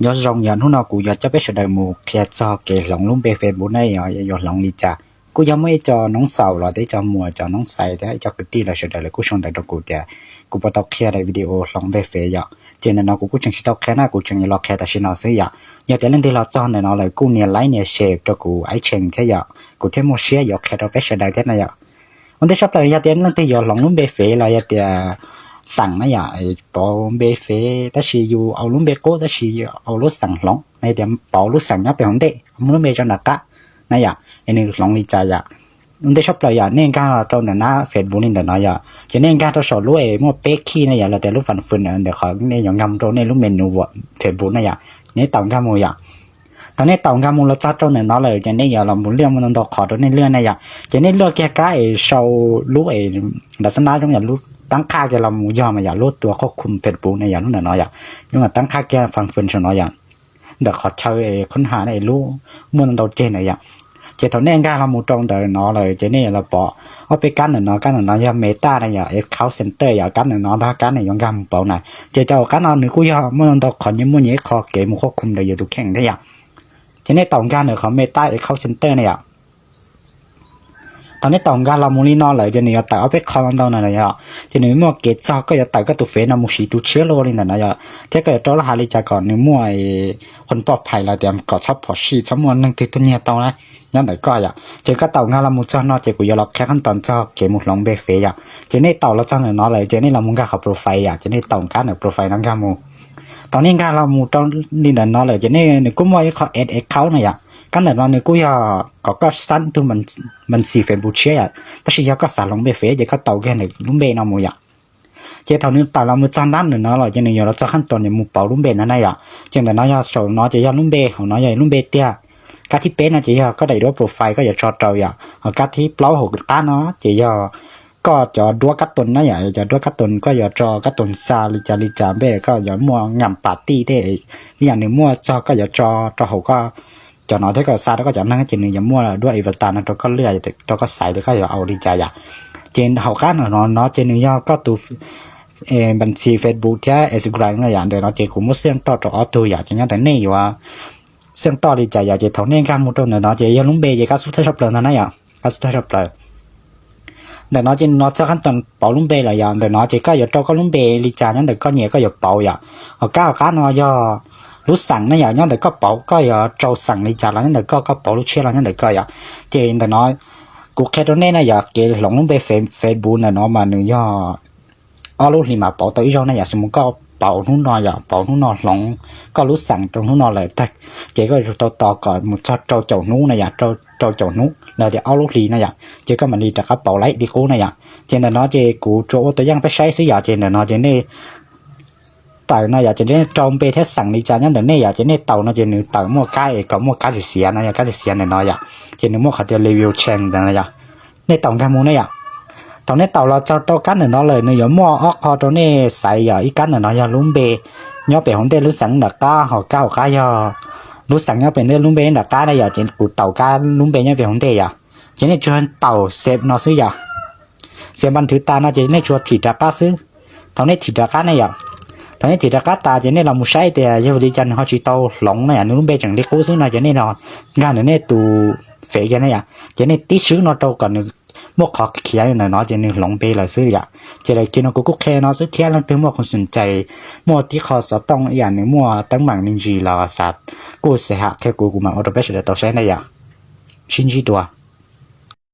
Nyob zoo, yog hnub no kuv yuav coj peb sawv daws mus qhia txog kev hloov lub npe Facebook ne yog yuav hloov li cas. Kuj yog muaj ib co noob xaus los ib co muas, cov noob xais thiab ib co kwv tij los sawv daws lawv kuj sau ntawv rau kuv tias kuv puas tau qhia daim video hloov npe Fev yom. Ces ntawm no kuv kuj tseem tsis tau qhia na, kuv tseem yuav los qhia tam sim no xwb yom. Yog tias leej twg los txog ntawm no lawm kuj nias like nias share rau kuv ib tshee thiab yom, kuv thiaj muaj siab yuav qhia rau peb sawv daws thiab na yom. Ua ntej tshaj plaws yog tias leej twg yuav hloov lub npe Fev los yog tias xeem na yom, pauv npe Fev tab sis yus ua lub npe qub tab sis yus ua lub xeem hloov no, yog tias pauv lub xeem nyob pem hauv ntej muaj lub npe rau nram qab na yom, es nws hloov li cas yom. Ua ntej tshaj plaws yom, nej nkag rau ntawm nab Facebook li ntawm no yom, ces nej nkag rau saum lub es muaj peb khij na yom, los tias lub fam fwm ntawm qhov nej yuav nkag mus rau nej lub menu Facebook na yom, nej taus nkag mus yom. Thaum nej taus nkag mus los txog rau ntawm no lawm ces nej yuav los mus liaj muaj ntau qhov rau nej liaj na yom, ces nej luaj kiag kab es sau lub es nram xab nab zoo yom, lub tab qhaj kiag los mus yog mas yom, lub tua qhov khum Facebook na yom, lub ntawm no yom, lub mas tab qhaj kiag fam fwm saum no yom, ntawm qhov chaw es qhov ha lub muaj ntau ceg ntawd yom. Ces thaum nej nkag los mus rau ntawm no lawm ces nej yuav los pom ob peb kab ntawm no, kab ntawm no yog Meta na yom, Account Center yom, kab ntawm no ntag, kab nws yuav nkag mus pauv na. Ces cov kab no nws kuj yog muaj ntau qhov, nyias muaj nyias ib qho kev mus qhov khum ntawm yus tus kheej thiab yom. Ces nej taus nkag ntawm qhov Meta Account Center na yom. Thaum nej taus nkag los mus li no lawm ces nws yuav tawm ob peb qho ntau na yom, ces nws muaj kev txog koj yuav tawm koj tus Fev no mus siv tus tshiab luaj li ntawm no yom, thiab koj yuav rau lub ha li cas kom nws muaj qhuas poj phais los tias kom txhob phom sij txhob muaj neeg twg tuaj nyiag tau na, nyob ntawm koj yom. Ces koj taus nkag los mus txog no ces kuv yuav los qhia qhab toos txog kev mus hloov npe Fev yom. Ces nej taus los txog ntawm no lawm ces nej los mus nkag qhov profile yom, ces nej taus kab ntawm profile no nkag mus. Thaum nej nkag los mus rau li ntawm no lawm ces nej, nws kuj muaj ib qho add account no yom, kab ntawm no nws kuj yog kom koj xab tus npe ntxis Facebook tshiab yom, tab sis yog koj xav hloov npe Fev ces koj taus kiag ntawm lub npe no mus yom. Ces thaum nws tawm los mus txog nab ntawm no lawm ces nws yuav los txog qhab toos mus pauv lub npe ntawd na yom. Ces ntawm no yog saum no ces yog lub npe, hauv no yog lub npe tiag. Kab thib peb no ces yog koj daim duab profile koj yuav tso rau yom, ho kab thib plaub hauv qab no ces yog koj cov duab kab toos na yom, cov duab kab toos koj yuav tso kab toos xa li cas li cas npe, koj yuav muaj ngam pas tij tej, ib yam nws muaj txog koj yuav tso rau hauv koj cov no thiab koj xa rau koj cov neeg ces nws yuav muaj duab avatar no rau koj lwaj, rau koj xaiv tias koj yuav ua li cas yom. Ces hauv qab no no ces nws yog koj tus npe ntxis Facebook thiab Instagram no yom, ntawm no ces kuv muab xeej toj rau ob tug yom, ces nyob ntawm nej yuav xeej toj li cas yom. Ces thaum nej nkag mus rau ntawm no ces yog lub npe ces kab xub thawj tshaj plaws ntag na yom, kab xub thawj tshaj plaws. Ntawm no ces nws los txog qhab toos pauv lub npe lawm yom, ntawm no ces koj yuav rau koj lub npe li cas nyob ntawm koj nyiam koj yuav pauv yom. Ho kab hauv qab no yog lub xeem na yom, nyob ntawm koj pauv koj yuav rau xeem li cas los nyob ntawm koj, koj pauv lub tshiab los nyob ntawm koj yom. Ces ntawm no kuv qhia rau nej na yom, kev hloov lub npe Fe- Facebook ntawm no mas nws yog ob lub hlis mas pauv tau ib zaug na yom. Xws mus koj pauv hnub no yom, pauv hnub no hloov koj lub xeem rau hnub no lawm tag, ces koj yuav tsum tau tos kom mus txog rau caum hnub na yom, rau caum hnub los tias ob lub hlis na yom, ces koj mam li rov qab pauv laib li qub na yom. Ces ntawm no ces kuv tsuas ua tus yeej peb saib xwb yom. Ces ntawm no ces nej tawm no yom, ces nej rau npe thiab xeem li cas nyob ntawm nej yom, ces nej taus no ces nws tawm muaj kab es kom muaj kab xiav xiav no yom, kab xiav xiav ntawm no yom, ces nws muaj qhov tias review change ntawm no yom. Nej taus nkag mus ne yom. Thaum nej taus los txog rau kab ntawm no lawm nws yuav muaj ob qho rau nej xaiv yom, ib kab ntawm no yog lub npe nyob pem hauv ntej lub xeem nram qab, ho kab hauv qab yog lub xeem nyob pem ntej lub npe nram qab na yom, ces kuv taus kab lub npe nyob pem hauv ntej yom. Ces nej tsuas taus save no xwb yom. Save npas nthwv tas no ces nej tsuas thim rov qab xwb. Thaum nej thim rov qab ne yom, thaum nej thim rov qab tas ces nej los mus saib tias yog vim li cas nws ho tsis tau hloov na yom, nws lub npe tseem li qub xwb no ces nej los nkag ntawm nej tus Fev kiag na yom, ces nej tib swb no rau kom nws muaj qhov khiav li ntawm no ces nws hloov npe lawm xwb yom. Ces lawv kiag no kuv kuj qhia no xwb thiab, leej twg muaj qhov xom cai, muaj tib qho xov tooj ib yam nws muaj teeb meem me ntsis los xav kuj xav ham qhia kuv, kuv mam ua rau peb sawv daws tau saib na yom. Sib ntsib dua.